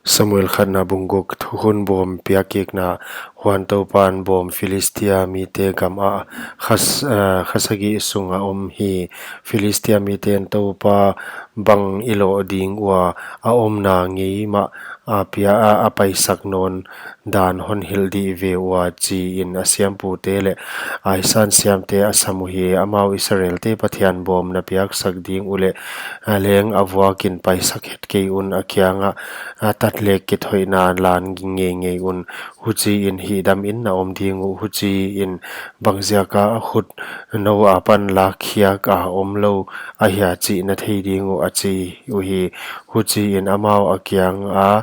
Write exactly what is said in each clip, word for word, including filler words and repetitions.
Samuel khatna bung guk. Thukhun bawm piakkikna. Huan Toupan bawm Philistia mite gam ah khas-, ah, khasagih sung a om hi. Philistia miten Toupa bang i loh ding ua, a omna ngei mah a pia a, a paisak nawn dan hon hilh dih ve ua, chi in a siampute leh a i sansiamte a sam uhi. Amau Israelte Pathian bawm na piaksak ding uleh, a leng a vuakin paisak het kei un, a kiangah a tatlek kithoihna lan ngeingei un. Huchiin hihdamin na om ding uh. Huchiin bangziaka a khut nou apan lakkhiak a om lou ahia chih na thei ding uh, a chi uhi. Huchiin amau a kianga,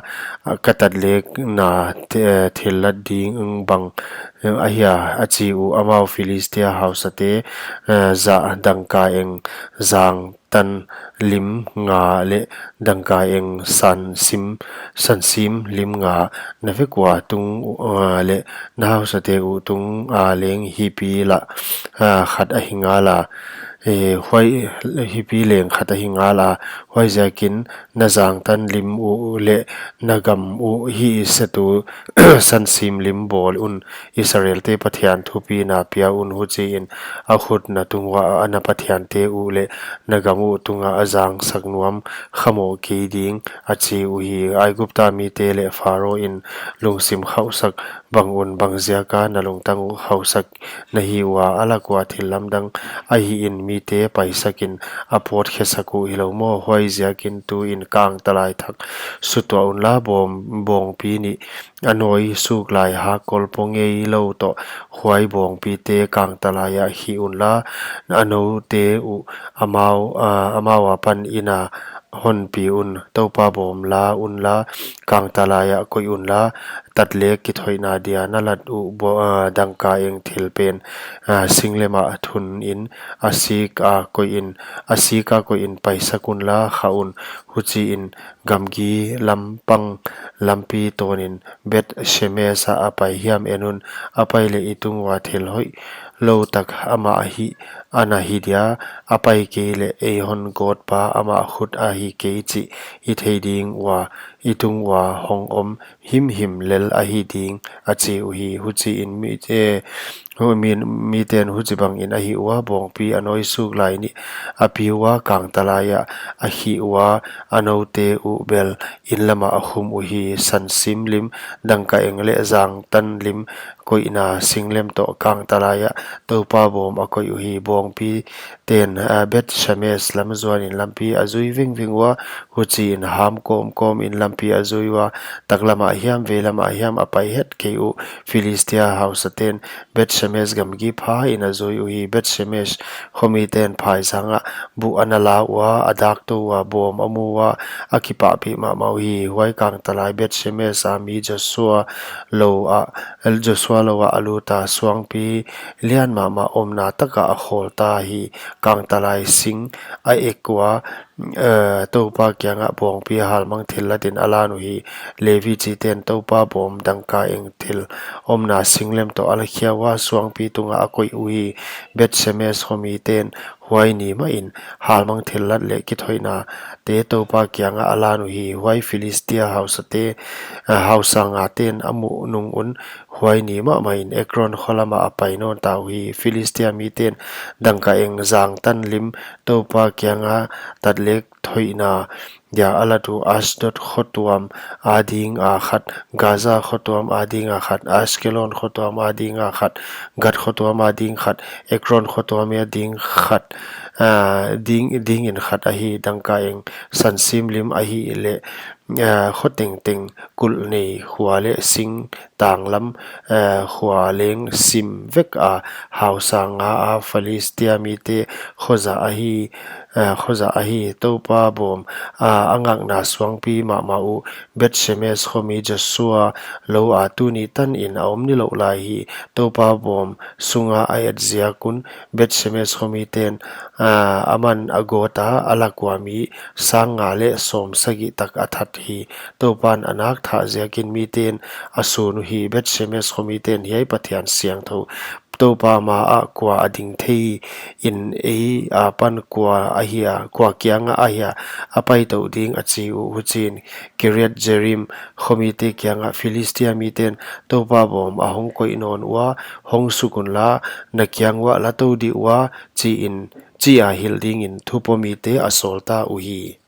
ka tatlekna thi-, thillat ding bang ahia, a chi uh. Amau Philistia hausate, eh, zah dangkaeng zangtan lim nga leh dangkaeng sansim, sansim lim nga na vek ua tung, eh, leh na hausate uh tunga leng hipi lah, eh, khat ahi ngala, eh, huai hipi leng khat ahi ngala, huaiziakin na zangtan lim uh leh na gam uh hihsetu sansim lim bawl un. Israelte Pathian thupina pia un. Huchiin a khut na tung ua, a na pathiante uh leh na gam uh tunga a zangsak nuam kha mawk kei ding, a chi uhi. Aigupta mite leh Pharo in lungsim khauhsak bang un. Bangziaka na lungtang uh khauhsak na hi ua, a lak ua thillamdang ahihin mite paisakin a pawtkhesak uh hilou maw? Huaiziakin tuin kangtalai thak sutuah unla, bawm, bawngpi nih a nawi suklai hakkol pua ngeilou toh huai bawngpite kangtalai ah khih unla, a noute uh amau, ah, amau apan inn a honpi un. Toupa bawm la unla, kangtalai ah koih unla, tatlek kithoihna dia na lat uh bo-, ah, dangkaeng thil pen, ah, singlem ah thunin, a sik a koihin, a sik a koihin paisak unla, kha un. Huchiin gamgi lampang lampi tawnin Beth Shemesh ah a pai hiam en un. A pai leh i tung ua thil hoihlou tak amah ahi, ana hi dia, a pai kei leh ei hon gawtpa amah khut ahi kei chih i thei ding ua, i tung ua hong om himhim lel ahi ding, a chi uhi. Huchiin mi, eh, hu-, mi, miten huchibangin a hih ua, bawngpi a nawi suklai nih a pi ua, kangtalai ah a khih ua, a noute uh bel inn lamah a khum uhi. Sansim lim, dangkaeng leh zangtan lim koihna singlem toh kangtalai ah Toupa bawm a koih uhi. Bawngpiten, ah, Beth Shemesh lam zuanin lampi a zui vengveng ua, huchiin ham kawmkawmin lampi a zui ua, taklam ah hiam veilam ah hiam a pai het kei uh. Philistia hausaten Beth Shemesh gamgi phain a zui uhi. Beth Shemesh khomiten phaizang ah buh ana la ua, a dak tou ua, bawm a mu ua, a kipahpih mahmah uhi. Huai kangtalai Beth Shemesh a mi Joshua lou ah, Joshua lou ah a luta, suangpi lian mahmah omna tak ah a khawlta hi. Kangtalai sing a ek ua, eh, Toupa kiangah bawngpi halmang thillatin a lan uhi. Levi chiten Toupa bawm dangkaeng thil omna singlem toh a lakhia ua, suangpi tungah a koih uhi. Beth Shemesh khomiten huai ni mahin halmang thillat leh kithoihnate Toupa kiangah a lan uhi. Huai Philistia hausate, eh, hausa ngaten a muh nung un, huai ni mahmahin Ekron kholam ah a pai nawnta uhi. Philistia miten dangkaeng zangtan lim Toupa kianga tatlek thoihna dia a lat uh. Ashdod khotuam adinga khat, Gaza khotuam adinga khat, Ashkelon khotuam adinga khat, Gath khotuam ading khat, Ekron khotuam ading khat, ah, ding, dingin khat ahi. Dangkaeng sansim lim ahihleh, ah, kho tengteng kulh nei khua leh sing tanglam, eh, khua leng sim vek a, hausa nga a Philistia mite khozah ahi, eh, khozah ahi. Toupa bawm, ah, a ngakna suangpi mahmah uh Beth Shemesh khomi Joshua lou ah tuni tanin a om nilouh lai hi. Toupa bawm sunga a et ziak un Beth Shemesh khomiten, ah, aman a gawta, a lak ua mi sang nga leh sawmsagih tak a that hi. Toupan a nak thah ziakin miten a sun uhi. Beth Shemesh khomiten hiai Pathian siangthou Toupa maah kua a ding thei in ei apan kua ahia, kua kiangah ahia a paitouh ding, a chi uh. Huchiin Kiriath-jearim khomite kiangah Philistia miten Toupa bawm a hong koih nawn ua, hong suk unla, na kiang uah la tou dih ua, chi in, chi a hilh dingin thupomite a sawlta uhi.